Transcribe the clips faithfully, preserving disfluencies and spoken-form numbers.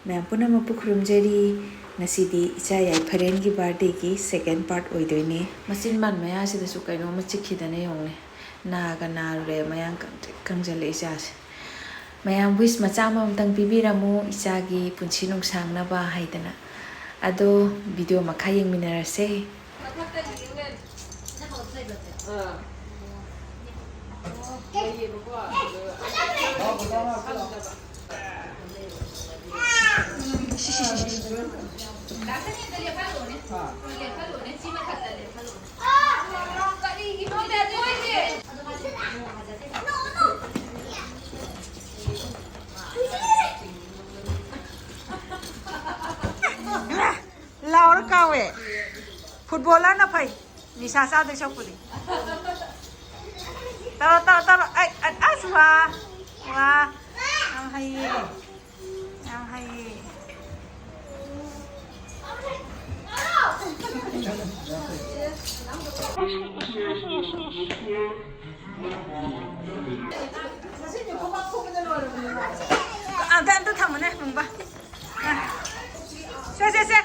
ꯃꯌꯥꯝ ꯄꯨꯝꯅꯃꯛꯄꯨ ꯈꯨꯔꯨꯝꯖꯔꯤ꯫ ꯉꯁꯤꯗꯤ ꯏꯆꯥ ꯌꯥꯏꯐꯔꯦꯟꯒꯤ birthdayꯒꯤ second part ꯑꯣꯏꯗꯣꯏꯅꯦ꯫ ꯃꯆꯤꯟ ꯕꯥꯟ ꯃꯌꯥꯁꯤꯗꯁꯨ ꯀꯩꯅꯣꯝꯃ ꯆꯤꯛꯈꯤꯗꯅ ꯌꯦꯡꯉꯨꯅꯦ꯫ ꯅꯥꯒ ꯅꯥꯔꯨꯔꯦ, ꯃꯌꯥꯡ ꯀꯪꯇ꯭ꯔꯤꯛ ꯀꯪꯖꯜꯂꯦ ꯏꯆꯥꯁꯦ꯫ ꯃꯌꯥꯝ wish ꯃꯆꯥ ꯑꯃꯃꯝꯇꯪ ꯄꯤꯕꯤꯔꯝꯃꯨ, ꯏꯆꯥꯒꯤ ꯄꯨꯟꯁꯤ ꯅꯨꯡꯁꯥꯡꯅꯕ ꯍꯥꯏꯗꯅ꯫ ꯑꯗꯣ video ꯃꯈꯥ ꯌꯦꯡꯃꯤꯟꯅꯔꯁꯦ꯫ ꯃꯊꯛꯇ ꯌꯦꯡꯉꯦ꯫ ꯑꯥ꯫ ꯂꯩꯌꯦꯕꯀꯣ꯫ ꯑꯗꯣ ꯑꯩꯅ ꯈꯪꯗꯕ꯫ ꯗꯥꯛꯁꯅꯤ, ꯑꯝꯇ ꯂꯦꯞꯍꯜꯂꯣꯅꯦ꯫ ꯂꯦꯞꯍꯜꯂꯣꯅꯦ꯫ ꯁꯤ ꯃꯊꯛꯇ ꯂꯦꯞꯍꯜꯂꯣꯅꯦ꯫ ꯀꯔꯤꯒꯤꯅꯣꯅꯦ ꯑꯗꯨ ꯑꯣꯏꯗꯤ? ꯂꯥꯎꯔ ꯀꯥꯎꯋꯦ꯫ Footballerꯅ ꯐꯩ, ꯅꯤꯁꯥ ꯆꯥꯗꯣꯏ ꯁꯔꯨꯛꯄꯨꯗꯤ꯫ ꯇꯧꯔꯣ, ꯇꯧꯔꯣ, ꯇꯧꯔꯣ꯫ ꯑꯩ, ꯑꯩ, ꯑꯁ, ꯋꯥ, ꯋꯥ꯫ ꯌꯥꯝ ꯍꯩꯌꯦ꯫ ꯌꯥꯝ ꯍꯩꯌꯦ꯫ ꯑꯝꯇ, ꯑꯝꯇ ꯊꯝꯃꯨꯅꯦ, ꯃꯨꯡꯕ꯫ ꯁꯦ, ꯁꯦ, ꯁꯦ꯫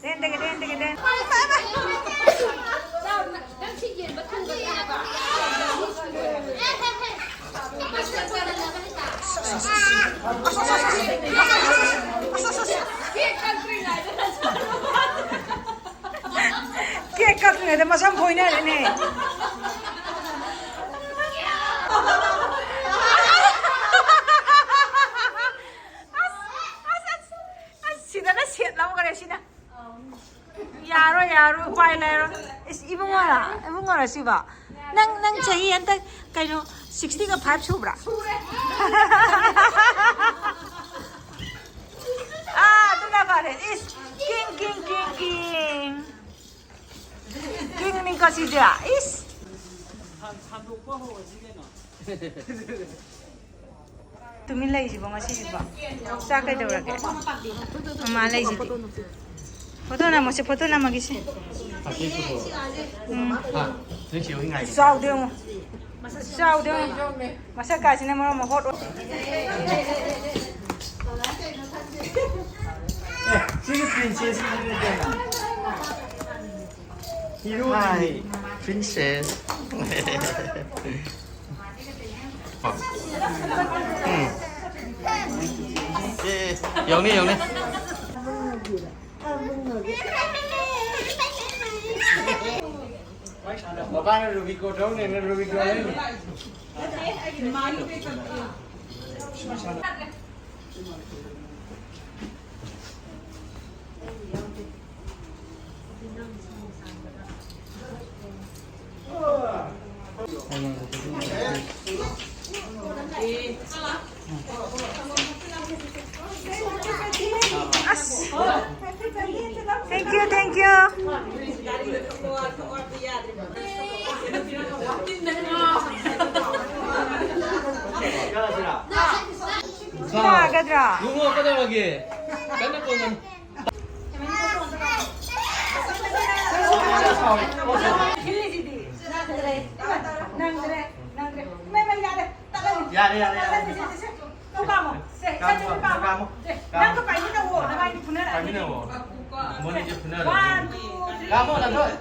ꯗꯦꯟ, ꯗꯦꯟ, ꯗꯦꯟ, ꯗꯦꯟ, ꯗꯦꯟ꯫ ꯅꯪ ꯁꯤ ꯌꯦꯟꯕ ꯊꯨꯡꯒꯅꯤ ꯍꯥꯏꯕ꯫ ꯀꯦꯛ ꯀꯛꯂꯤꯉꯩꯗ ꯃꯁꯝ ꯐꯣꯏꯅꯔꯦꯅꯦ꯫ ꯑꯁ, ꯑꯁ, ꯑꯁ, ꯑꯁ, ꯁꯤꯗꯅ ꯁꯦꯠ ꯂꯧꯈꯔꯦ ꯁꯤꯅ꯫ ꯌꯥꯔꯣꯏ, ꯌꯥꯔꯣꯏ, ꯎꯄꯥꯏ ꯂꯩꯔꯣꯏ꯫ ꯏꯁ, ꯏꯕꯨꯡꯉꯣꯔꯥ? ꯏꯕꯨꯡꯉꯣꯔꯥ ꯁꯤꯕꯣ? ꯅꯪ, ꯅꯪ ꯆꯍꯤ ꯍꯟꯗꯛ ꯀꯩꯅꯣ sixtyꯒ five ꯁꯨꯕ꯭ꯔꯥ? ꯑꯥ, ꯑꯗꯨꯅ ꯐꯔꯦ꯫ ꯏꯁ, king, king, king, king꯫ Kingꯅꯤꯀꯣ ꯁꯤꯗꯤ꯫ ꯏꯁ꯫ ꯁꯟꯗꯣꯛꯄ ꯍꯧꯔꯁꯤ ꯀꯩꯅꯣ꯫ ꯇꯨꯃꯤꯟ ꯂꯩꯁꯤꯕꯣ ꯉꯁꯤꯁꯤꯕꯣ? ꯆꯥꯛ ꯀꯩꯗꯧꯔꯒꯦ? ꯃꯃꯥ ꯂꯩꯁꯤꯗꯤ꯫ Photo ꯅꯝꯃꯣꯁꯦ, photo ꯅꯝꯃꯒꯦꯁꯦ꯫ ꯎꯝ꯫ ꯆꯥꯎꯗꯦ ꯌꯦꯡꯉꯣ꯫ ꯆꯥꯎꯗꯦ ꯌꯦꯡꯉꯣ꯫ ꯃꯁꯛ ꯀꯥꯁꯤꯅ ꯃꯔꯣꯟ ꯑꯃ ꯍꯣꯠ ꯑꯣꯏ꯫ ꯑꯦ, ꯁꯤꯒꯤ princess ꯁꯤꯗꯤ ꯀꯩꯅꯣ? Hero ꯁꯤꯗꯤ꯫ Princess꯫ ꯎꯝ꯫ ꯑꯦ, ꯌꯧꯅꯤ, ꯌꯧꯅꯤ꯫ ꯃꯄꯥꯅ ꯔꯨꯕꯤꯀꯣ ꯊꯧꯅꯦꯅ ꯔꯨꯕꯤꯀꯣ ꯂꯩꯅꯤ꯫ ꯑꯁ꯫ Thank you, thank you. ꯂꯥꯛꯀꯗ꯭ꯔꯥ? ꯏꯕꯨꯡꯉꯣ, ꯀꯩꯗꯧꯔꯒꯦ? ꯀꯟꯅ ꯀꯣꯟꯒꯅꯨ꯫ ꯅꯪꯗ꯭ꯔꯦ, ꯅꯪꯗ꯭ꯔꯦ꯫ ꯏꯃꯥ, ꯏꯃꯥ, ꯌꯥꯔꯦ꯫ ꯌꯥꯔꯦ, ꯌꯥꯔꯦ, ꯌꯥꯔꯦ꯫ ꯀꯥꯝꯃꯣ, ꯀꯥꯝꯃꯣ, ꯀꯥꯝꯃꯣ꯫ ꯅꯪꯒ ꯄꯥꯏꯃꯤꯟꯅꯧꯋꯣ, ꯅꯕꯥꯏꯅꯤ ꯐꯨꯅꯔꯛꯑꯅꯤ꯫ ꯄꯥꯏꯃꯤꯟꯅꯧꯋꯣ꯫ ꯃꯣꯏꯅꯤꯁꯦ ꯐꯨꯅꯔꯅꯤ꯫ One, two, three꯫ ꯀꯥꯝꯃꯣ, ꯂꯥꯟꯊꯣꯏ꯫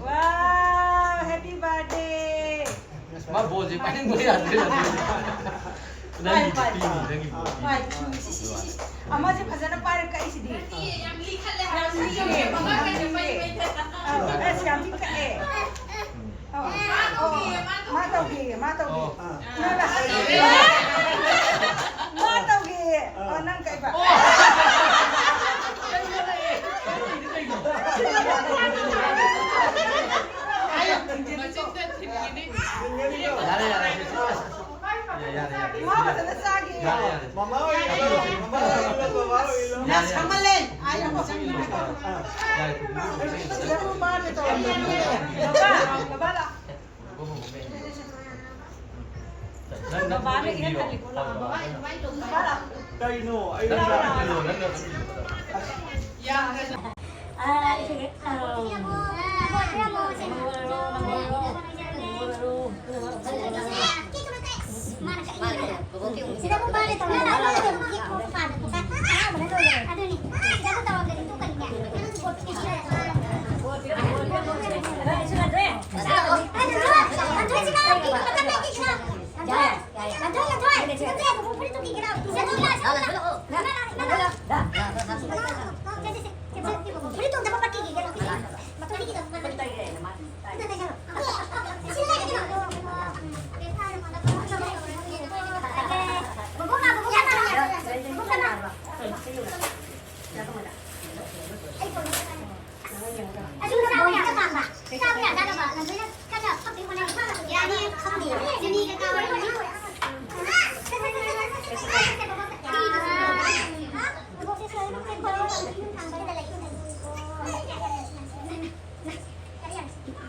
Wow, happy birthday! ꯃꯥ ꯕꯣꯜꯁꯦ ꯄꯥꯏꯅꯤꯡꯕ ꯌꯥꯗ꯭ꯔꯦ, ꯅꯪꯒꯤ ꯄꯥꯏ, ꯄꯥꯏ, ꯅꯨꯄꯤꯅꯤ, ꯅꯪꯒꯤ ꯕꯣꯜ꯫ ꯄꯥꯏ, ꯁꯤ, ꯁꯤ, ꯁꯤ, ꯁꯤ, ꯁꯤ꯫ ꯑꯃꯁꯦ ꯐꯖꯅ ꯄꯥꯏꯔꯦ ꯀꯛꯏꯁꯤꯗꯤ꯫ ꯌꯥꯝ ꯂꯤꯈꯠꯂꯦ ꯍꯥꯏꯕ꯫ ꯌꯥꯝ ꯂꯤꯈꯠꯂꯦ꯫ ꯑꯧ, ꯑꯁ, ꯌꯥꯝ ꯊꯤ ꯀꯛꯑꯦ꯫ ꯑꯧ, ꯃꯥ ꯇꯧꯒꯦꯌꯦ, ꯃꯥ ꯇꯧꯒꯦ꯫ ꯑꯣ꯫ ꯃꯥ ꯇꯧꯒꯦꯌꯦ꯫ ꯑꯣ, ꯅꯪ ꯀꯛꯏꯕ꯫ ꯃꯆꯤꯟꯗ ꯊꯤꯟꯒꯤꯅꯤ꯫ ꯌꯥꯔꯦ, ꯌꯥꯔꯦ꯫ ꯃꯃꯥ ꯐꯖꯅ ꯆꯥꯒꯦ꯫ ꯌꯥꯔꯦ, ꯌꯥꯔꯦ꯫ ꯃꯃꯥ ꯑꯣꯏꯔꯣ, ꯃꯃꯥ ꯑꯣꯏꯔꯣ, ꯃꯃꯥ ꯑꯣꯏꯔꯣ꯫ ꯌꯥꯝ ꯁꯥꯡꯃꯜꯂꯦ꯫ ꯑꯥ, ꯌꯥꯝ ꯁꯥꯡꯃꯜꯂꯦ꯫ ꯌꯥꯔꯦ, ꯊꯣꯡꯕꯤꯔꯣ, ꯊꯣꯡꯕꯤꯔꯣ꯫ ꯁꯤꯗꯕꯨ ꯃꯥꯅ ꯇꯧꯔꯝꯕꯅꯦ꯫ ꯕꯕꯥ, ꯕꯕꯥ ꯂꯥꯛꯑꯣ꯫ ꯅꯪ, ꯅꯪ ꯕꯕꯥꯅ ꯊꯣꯡꯕꯤꯔꯣ꯫ ꯏꯍꯟ ꯍꯜꯂꯤꯀꯣ, ꯂꯥꯛꯑꯣ꯫ ꯕꯕꯥ ꯂꯥꯛꯑꯣ꯫ ꯀꯩꯅꯣ? ꯑꯩ ꯅꯪ ꯊꯣꯡꯕꯤꯔꯣ, ꯅꯪ ꯊꯣꯡꯕꯤꯔꯣ꯫ ꯌꯥꯔꯦ꯫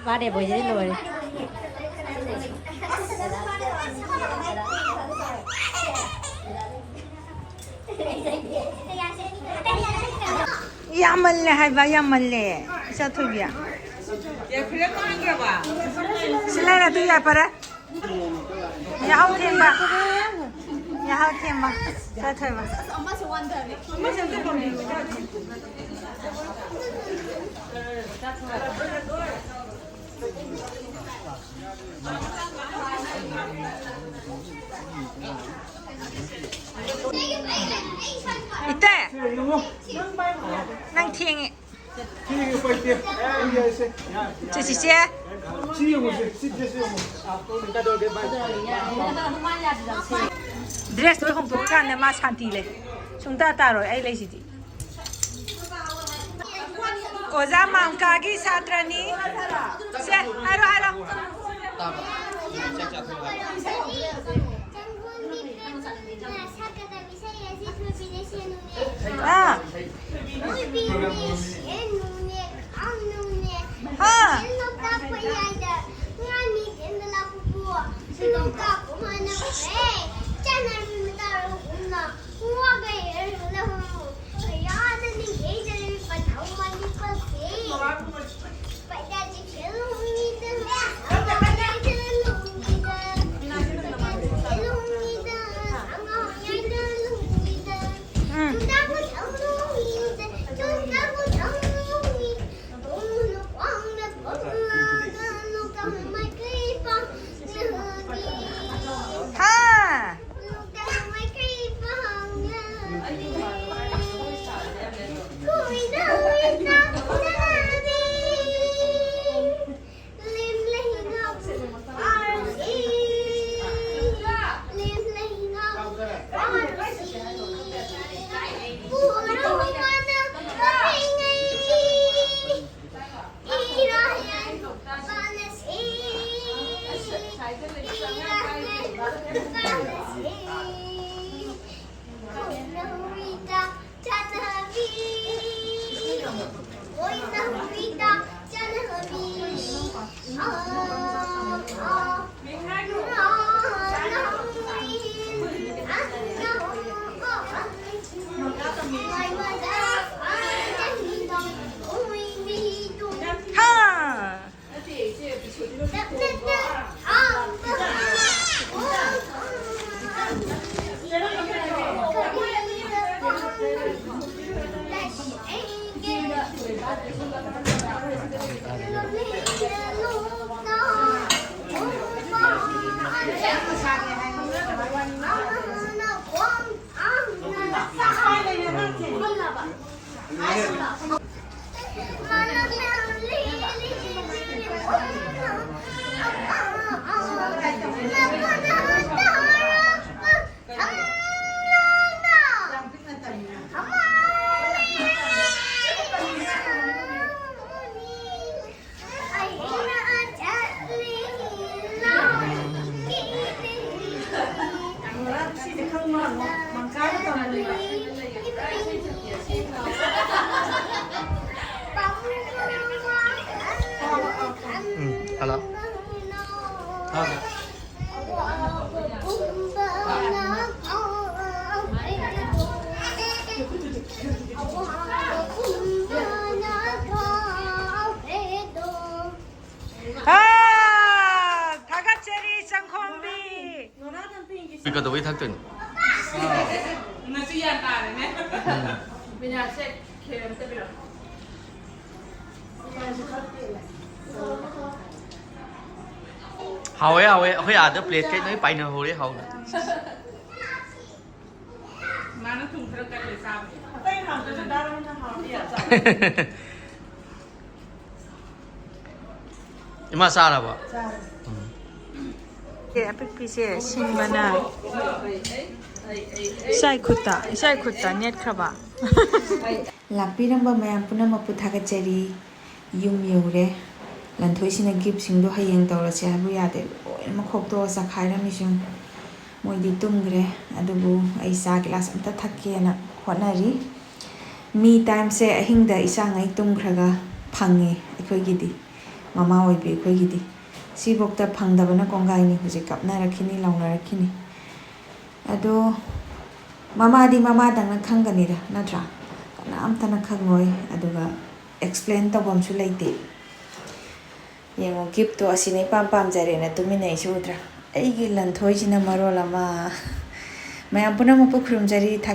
ꯋꯥꯔꯦ, ꯕꯣꯏꯁꯦ ꯂꯣꯏꯔꯦ꯫ ꯌꯥꯝꯃꯜꯂꯦ ꯍꯥꯏꯕ, ꯌꯥꯝꯃꯜꯂꯦ꯫ ꯏꯆꯥ ꯊꯣꯏꯕꯤ꯫ ꯁꯤ ꯂꯩꯔꯦ, ꯑꯗꯨ ꯌꯥꯏꯐꯔꯦ꯫ ꯌꯥꯍꯧ ꯊꯦꯡꯕ꯫ ꯌꯥꯍꯧ ꯊꯦꯡꯕ꯫ ꯆꯠꯊꯣꯏꯕ꯫ ꯏꯇꯩ, ꯅꯪ ꯊꯦꯡꯉꯦ꯫ ꯁꯤ ꯎꯄꯥꯏ ꯂꯩꯇꯦ꯫ ꯑꯩ ꯌꯥꯏꯁꯦ꯫ ꯁꯦ, ꯁꯦ, ꯁꯦ꯫ ꯁꯤ ꯌꯦꯡꯉꯨꯁꯦ, ꯁꯤ dress ꯌꯦꯡꯉꯨ꯫ Dress ꯂꯣꯏ ꯍꯣꯡꯗꯣꯛꯑꯀꯥꯟꯗ ꯃꯥ ꯁꯥꯟꯇꯤ ꯂꯩ꯫ ꯁꯨꯡꯇꯥ ꯇꯥꯔꯣꯏ, ꯑꯩ ꯂꯩꯁꯤꯗꯤ꯫ ꯑꯣꯖꯥ ꯃꯥꯡꯀꯥꯒꯤ ꯁꯥꯇ꯭ꯔꯅꯤ꯫ ꯁꯦ, ꯍꯥꯏꯔꯣ, ꯍꯥꯏꯔꯣ꯫ ꯇꯥꯕ꯭ꯔꯣ? ꯆꯥꯛ ꯆꯥꯊꯣꯛꯑꯣ ꯍꯥꯏꯕ꯫ ꯍꯥ? ꯃꯣꯏꯕꯤꯅꯦ, ꯁꯦꯟꯅꯨꯅꯦ, ꯀꯥꯡꯅꯨꯅꯦ, ꯍꯥ? ꯂꯣꯛꯇꯥꯛ ꯃꯌꯥꯏꯗ ꯉꯥ ꯃꯤ ꯆꯦꯟꯕ ꯂꯥꯛꯄꯕꯨ ꯂꯣꯛꯇꯥꯛ ꯀꯃꯥꯏꯅ ꯐꯩ? ꯆꯥꯅꯕꯤ ꯃꯇꯥꯔꯒꯨꯝꯅ ꯋꯥꯒꯩ ꯂꯍꯣꯡ ꯀꯌꯥꯗ ꯅꯤꯡꯊꯤꯖꯔꯕꯤ ꯄꯟꯊꯧ ꯃꯅꯤꯄꯨꯔꯁꯦ꯫ ꯍꯥ? ꯍꯥ꯫ ꯎꯝ, ꯍꯜꯂꯣ꯫ ꯑꯥ, ꯊꯥꯒꯠꯆꯔꯤ, ꯆꯪꯈꯣꯝꯕꯤ꯫ ꯀꯩꯗꯧꯕꯩ ꯊꯛꯇꯣꯏꯅꯣ? ꯉꯁꯤ ꯒ꯭ꯌꯥꯟ ꯇꯥꯔꯦꯅꯦ꯫ ꯎꯝ꯫ ꯕꯤꯅꯥꯁꯦ ꯈꯦꯔ ꯑꯝꯇ ꯄꯤꯔꯛꯑꯣ꯫ ꯍꯥꯎꯋꯦ, ꯍꯥꯎꯋꯦ꯫ ꯑꯩꯈꯣꯏ ꯑꯥꯗ ꯄ꯭ꯂꯦꯠ ꯀꯩ ꯂꯣꯏ ꯄꯥꯏꯅꯍꯧꯔꯦ, ꯍꯥꯎꯅ꯫ ꯃꯥꯅ ꯊꯨꯝ ꯈꯔ ꯀꯜꯂꯦ ꯆꯥꯕꯗꯤ꯫ ꯑꯇꯩ ꯍꯥꯞꯇ꯭ꯔꯁꯨ ꯗꯥꯜ ꯑꯣꯏꯅ ꯍꯥꯞꯄ ꯌꯥꯗ꯭ꯔꯥ? ꯏꯃꯥ ꯆꯥꯔꯕꯣ? ꯆꯥꯔꯦ꯫ ꯎꯝ꯫ ꯑꯦ, ꯑꯄꯤꯛꯄꯤꯁꯦ ꯁꯤꯡꯕꯅ ꯏꯆꯥꯏ ꯈꯨꯠꯇ, ꯏꯆꯥꯏ ꯈꯨꯠꯇ ꯅꯦꯠꯈ꯭ꯔꯕ꯫ ꯂꯥꯛꯄꯤꯔꯝꯕ ꯃꯌꯥꯝ ꯄꯨꯝꯅꯃꯛꯄꯨ ꯊꯥꯒꯠꯆꯔꯤ꯫ ꯌꯨꯝ ꯌꯧꯔꯦ꯫ ꯂꯟꯊꯣꯏꯁꯤꯅ ꯒꯤꯐꯁꯤꯡꯗꯣ ꯍꯌꯦꯡ ꯇꯧꯔꯁꯦ ꯍꯥꯏꯕꯨ ꯌꯥꯗꯦ꯫ ꯂꯣꯏꯅꯃꯛ ꯈꯣꯛꯇꯣꯛꯑ ꯆꯈꯥꯏꯔꯝꯃꯤꯁꯤ ꯌꯦꯡꯉꯨ꯫ ꯃꯣꯏꯗꯤ ꯇꯨꯝꯈ꯭ꯔꯦ꯫ ꯑꯗꯨꯕꯨ ꯑꯩ ꯆꯥ ꯒꯤꯂꯥꯁ ꯑꯝꯇ ꯊꯛꯀꯦꯅ ꯍꯣꯠꯅꯔꯤ꯫ ꯃꯤ ꯇꯥꯏꯝꯁꯦ ꯑꯍꯤꯡꯗ ꯏꯆꯥꯉꯩ ꯇꯨꯝꯈ꯭ꯔꯒ ꯐꯪꯉꯦ ꯑꯩꯈꯣꯏꯒꯤꯗꯤ, ꯃꯃꯥ ꯑꯣꯏꯕꯤ ꯑꯩꯈꯣꯏꯒꯤꯗꯤ꯫ ꯁꯤꯐꯧꯗ ꯐꯪꯗꯕꯅ ꯀꯣꯡꯒꯥꯏꯅꯤ꯫ ꯍꯧꯖꯤꯛ ꯀꯞꯅꯔꯛꯈꯤꯅꯤ, ꯂꯥꯎꯅꯔꯛꯈꯤꯅꯤ꯫ ꯑꯗꯣ ꯃꯃꯥꯗꯤ ꯃꯃꯥꯗꯪꯅ ꯈꯪꯒꯅꯤꯗ, ꯅꯠꯇ꯭ꯔꯥ? ꯀꯅꯥꯝꯇꯅ ꯈꯪꯉꯣꯏ꯫ ꯑꯗꯨꯒ ꯑꯦꯛꯁꯄ꯭ꯂꯦꯟ ꯇꯧꯐꯝꯁꯨ ꯂꯩꯇꯦ꯫ ꯌꯦꯡꯉꯣ, ꯒꯤꯐꯇꯣ ꯑꯁꯤꯅ ꯏꯄꯥꯝ ꯄꯥꯝꯖꯔꯦꯅ ꯇꯨꯃꯤꯟꯅꯩꯁꯤ ꯎꯗ꯭ꯔꯥ? ꯑꯩꯒꯤ ꯂꯟꯊꯣꯏꯁꯤꯅ ꯃꯔꯣꯜ ꯑꯃ꯫ ꯃꯌꯥꯝ ꯄꯨꯝꯅꯃꯛꯄꯨ ꯈꯨꯔꯨꯝꯖꯔꯤ, ꯊꯥꯒꯠ-